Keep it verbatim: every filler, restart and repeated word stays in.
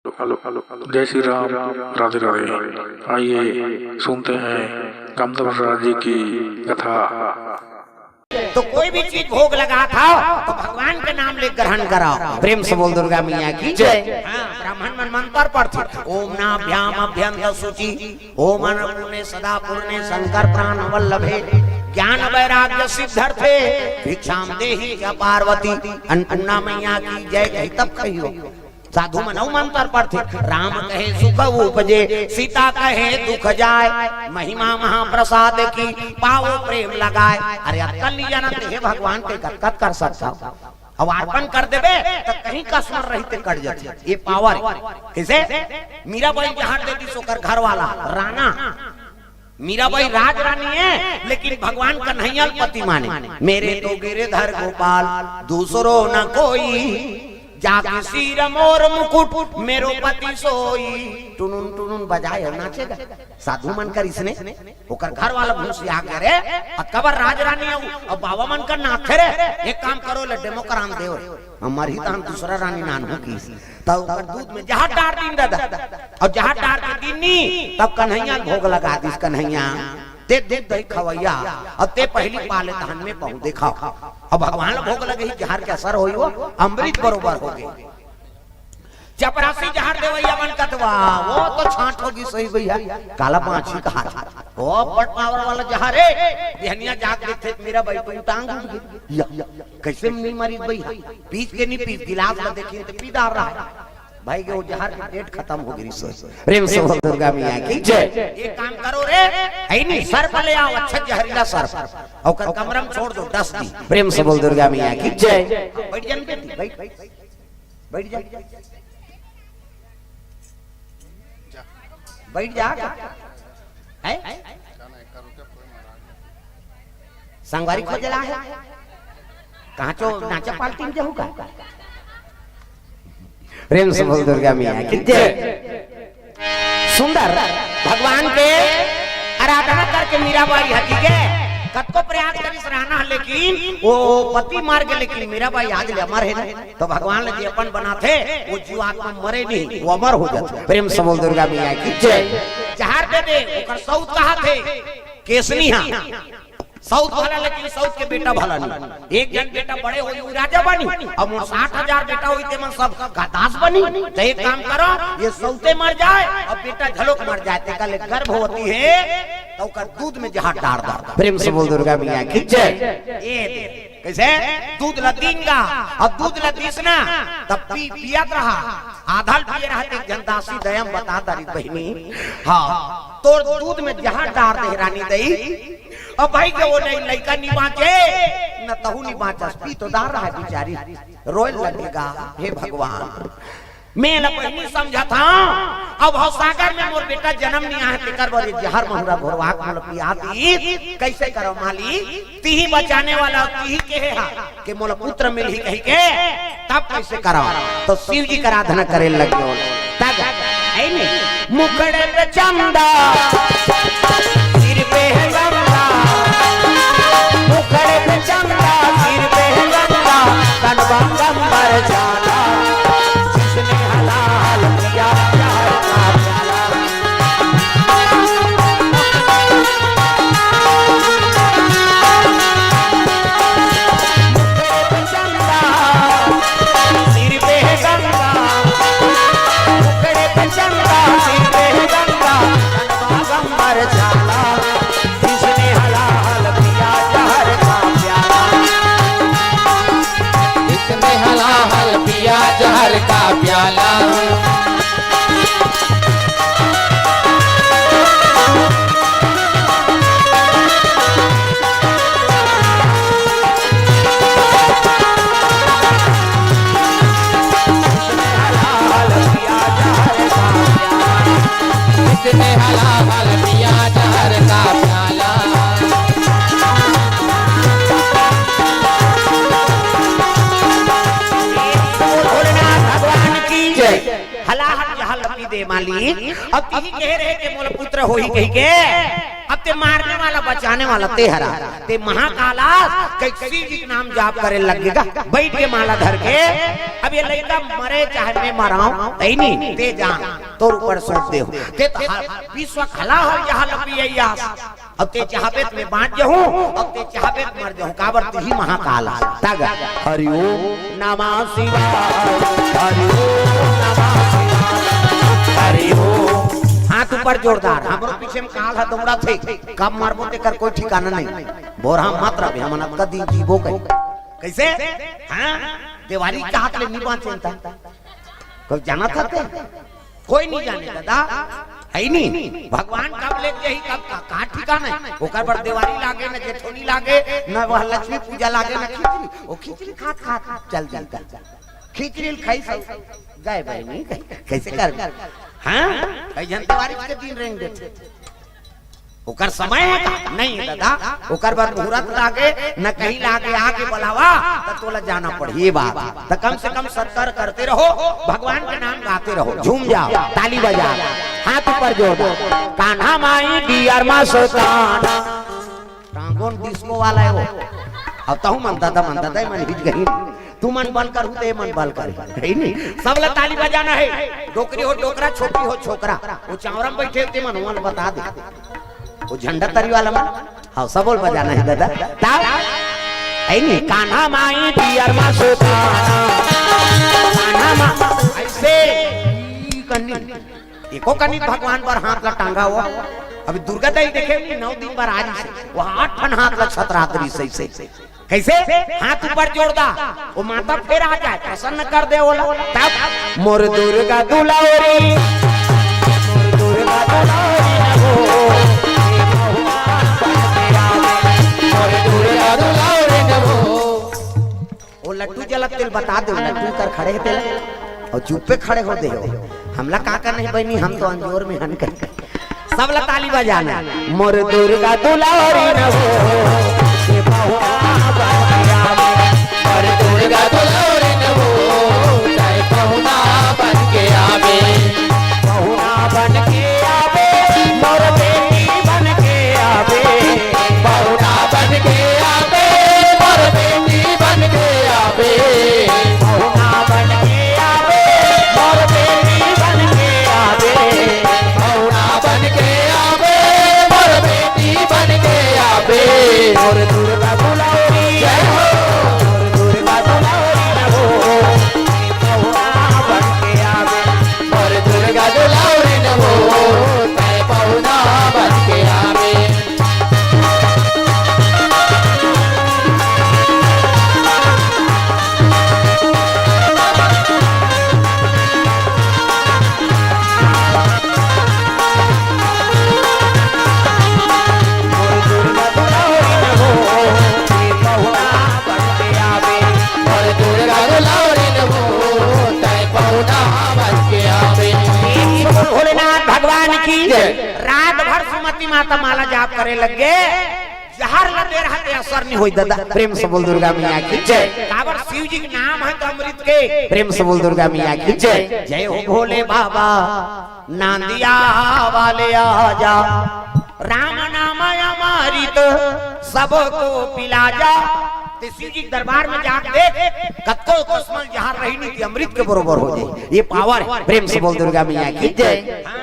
जय श्री राम। राधे राधे। आइए सुनते हैं कामदेव राजा जी की कथा। तो कोई भी चीज भोग लगात हव तो भगवान के नाम ले ग्रहण करव। प्रेम से बोल दुर्गा मैया की जय। हाँ, ब्राह्मण मन मंत्र पढ़थे, ओम नाभ्याम अभ्यंत शुचि, ओम अन्नपूर्णे सदा पूर्णे शंकर प्राण वल्लभे, ज्ञान वैराग्य सिद्ध्यर्थे भिक्षाम देहि च पार्वती। अन्नपूर्णा मैया की जय कही तब कहियो। साधु मन अउ मंत्र पढ़थे, राम कहे सुख उपजे, सीता कहे दुख जाय, महिमा महाप्रसाद की पावो प्रेम लगाय। अरे अतका नी जानत हे भगवान के कतका कर सकथव। अब अर्पण कर देबे त कहीं कसमर रही ते कट जाथे। ये पावर हे। कइसे? मीराबाई जहर दे दिस ओकर घर वाला राना। मीराबाई राज रानी हे, लेकिन भगवान कन्हैया ल पति माने। मेरे तो गिरधर गोपाल दूसरो न कोई, जाके सिर मोर मुकुट मेरो पति सोई। टुनुन टुनुन बजाय अउ नाचेगा। साधु मन कर इसने ओकर घर वाला भूसिया गे रे, अतका बड़ राज रानी अउ, अउ बाबा मन कर नाचे रे। एक काम करो, ले डेमो करान देव रे, हमर ही तहन दूसरा रानी नानहू की। तब ओकर दूध में जहर डार दिन दादा, अउ जहर डार के दिन नी, तब कन्हैया ल भोग लगा दिस। कन्हैया, ते दूध दही खवैया, अउ ते पहली पाले तहन में पहुँ देखा। अब भगवान ल भोग लगे ही, जहर के असर होई, वो अमृत बरोबर हो गे। चपरासी जहर देवैया मन कथवा, वो तो छांट होगी सही भैया, काला बांछी कहा था। वो बड़ पावर वाला जहर हे, बिहनिया जाग देथे त मीराबाई के टांग उठ गे। या, कइसे नी मरिस भैया? पीस के नी पीस, गिलास ला देखिन त पी डार रहा हे। भाई के वो जहर के डेट खतम हो गे सही। प्रेम से बोल दुर्गा मैया की जय। एक काम करो रे, ऐनी सर्प ले आओ, अच्छा जहरीला सर्प, अउ ओकर कमरा में छोड़ दो, डस दी। प्रेम से बोल दुर्गा मैया की जय। बैठ जा बेटी, बैठ। बैठ जा। बैठ जा। हैं? संगवारी खोज ला हे? कहाँ चो नाचा पार्टी में जाहू का? प्रेम से बोल दुर्गा मैया की जय। सुंदर भगवान के आराधना करके मीराबाई हटी गे, कतको प्रयास करिस राना, लेकिन वो पति मर गे, लेकिन मीराबाई आज ले अमर हे ना। तो भगवान ल जे अपन बनाथे, वो जीवात्मा मरे नहीं, वो अमर हो जाथे। प्रेम से बोल दुर्गा मैया की जय। जहर दे दे, ओकर सऊत कहाथे, केसनी हा। सऊत भला, लेकिन सऊत के बेटा भला नहीं। एक जन बेटा बड़े होई, वो राजा बनी। अब वो साठ हजार बेटा होई, ते मन सब का दास बनी। तो एक काम करो, ये सऊते मर जाय, अब बेटा घलोक मर जाय, तेकर ले गर्भवती हे, तो ओकर दूध में जहर डार दो। प्रेम से बोल दुर्गा मैया की जय। ए दे। कइसे? दूध ला दीन गा, अब दूध ला दिस ना, तब पी, पियत रहा, आधा ल पिए रहा, एक जन दासी दया म बता दारिस बहिनी, हाँ, तोर दूध में जहर डार दे रानी दई, अब भाई के वो नहीं, लइका नी बाँचे, न तहू नी बाँचस, पी तो डार रहा हे बिचारी, रोए लगेगा, हे भगवान। मैं ल पहिली समझत हँव, अब भवसागर में मोर बेटा जनम नइ आहे, तेकर बर ये जहर महुरा घोरवा के मोला पिया दिस, कइसे करँव मालिक? तिही बचाने वाला, तिही केहे हा के मोला पुत्र मिलही कहिके, तब कइसे करँव? तो शिव जी के आराधना करे लगे हो। तब, है नी? मुखड़े पे चंदा, सिर पे है गंगा, मुखड़े पे चंदा, सिर पे है गंगा, तन बा अंबर जाला। जिसने हलाल किया प्यार का प्याला। मुखड़े पे चंदा, सिर पे है गंगा। मुखड़े पे चंदा, सिर पे है गंगा। तन बा अंबर जाला। जिसने हलाल पिया जहर का प्याला। जिसने हलाल पिया जहर का प्याला। जिसने हलाल पिया जहर का प्याला। भोलेनाथ भगवान की जय। हलाहल जहर पी दे मालिक, अब तिही कहे रहे के मोला पुत्र होही कहिके, अब ते मारने वाला, बचाने वाला ते हरा, ते महाकाल अस, कहिके शिव जी के नाम जाप करे लग गे, बइठ गे माला धर के। अब ये लइका मरे चाहे मैं मरांव, तइनी, ते जान, तोर ऊपर सौंप देंव। ते त हर विश्व खला हो जहाँ लपी अइया। अब ते चाहबे त मैं बाँच जाहूँ, अब ते चाहबे त मर जाहूँ, काबर तिही महाकाल अस। तग हरि ओम नमः शिवाय, हरि ओम नमः शिवाय, हरि ओम। हाथ ऊपर जोरदार, हमरो पीछे में काल ह दौड़त हे, कब मरबो तेकर कोई ठिकाना नहीं। बोरहा मत रह, हमन अतका दिन जीबो कहीं। कइसे? हाँ, देवारी के हाथ ले नी बाँचे त। कोई जानत हे ते? कोई नहीं जाने दादा, हे नी? भगवान कब ले जाही, कब का, का ठिकाना हे? ओकर बर देवारी लागे, न जेठोनी लागे, न वह लक्ष्मी पूजा लागे, न खिचड़ी। ओ खिचड़ी खात खात चल जाता। खिचड़ी ल खाई सब गए बहिनी, कइसे कर? हाँ, कई झन देवारी के दिन रेंग देथे। ओकर समय हे का? नहीं हे दादा, ओकर बर मुहूर्त लागे, न कहीं लागे, आके बलावा, त तोला जाना पड़ही। ये बात, त कम से कम सत्कार करते रहो, भगवान के नाम गाते रहो, झूम जाओ, ताली बजाओ, हाथ ऊपर जोर दो। कान्हा माई डियर मस्ताना। टांगोन डिस्को वाला हे वो। अब तहूँ मन दादा, मन दादा, मन हिच गही। तुमन बल करहू त ए मन बल करही, हे नी? सब ला ताली बजाना हे। डोकरी हो डोकरा, छोटी हो छोकरा, वो चावरा में बइठे हे ते मन, ओमन बता दे। वो झंडा तरी वाला मन, हाँ, सबो ल बजाना हे दादा। तब, हे नी? कान्हा माई डियर मस्ताना, कान्हा मा-, अइसे, ई कन्नी, एको कन्नी भगवान बर हाथ ला टांगा हो। अभी दुर्गा दाई देखे नी, नौ दिन बर आज से, वो आठ ठन हाथ ला छतरात रहिसे, अइसे। कइसे? हाथ ऊपर जोर दा, वो माता फेर आ जाए, प्रसन्न कर दे ओला। तब मोर दुर्गा दुलारी, मोर दुर्गा दुलारी न हो, मोर दुर्गा दुलारी न हो। वो लट्टू जलत तेल बता दे, लट्टू कर खड़े हे तेल, अउ चुप्पे खड़े हो दे हो। हमला का करना हे बहिनी, हम तो अंजोर में हन कर। सब ला ताली बजाना। मोर दुर्गा दुलारी न हो, ये पहुना बन के आवे। मोर दुर्गा दुलारी न हो, तैं पहुना बन के आवे। पहुना बन के आवे, मोर बेटी बन के आवे। पहुना बन के आवे, मोर बेटी बन के आवे। पहुना बन के आवे, मोर बेटी बन के आवे। पहुना बन के आवे, मोर बेटी बन के आवे। मोर दुर्गा दुलारी जय हो, मोर दुर्गा दुलारी हो। पहुना बन के आवे, मोर दुर्गा दुलारी हो। तैं पहुना बन के आवे। भोलेनाथ भगवान की जय। रात भर सुमति माता माला जाप करे लग गे। जहर ल दे रहा ते असर नहीं होई दादा। प्रेम से बोल दुर्गा मैया की जय। काबर शिव जी के नाम हे त अमृत के। प्रेम से बोल दुर्गा मैया की जय। जय हो भोले बाबा, नांदिया वाले आजा, राम नाम अमृत सबको पिला जा। ते शिव जी के दरबार में जाके देख, कतको कोसमल जहर रही नहीं कि अमृत के बरोबर हो जाए। ये पावर हे। प्रेम से बोल दुर्गा मैया की जय। हाँ।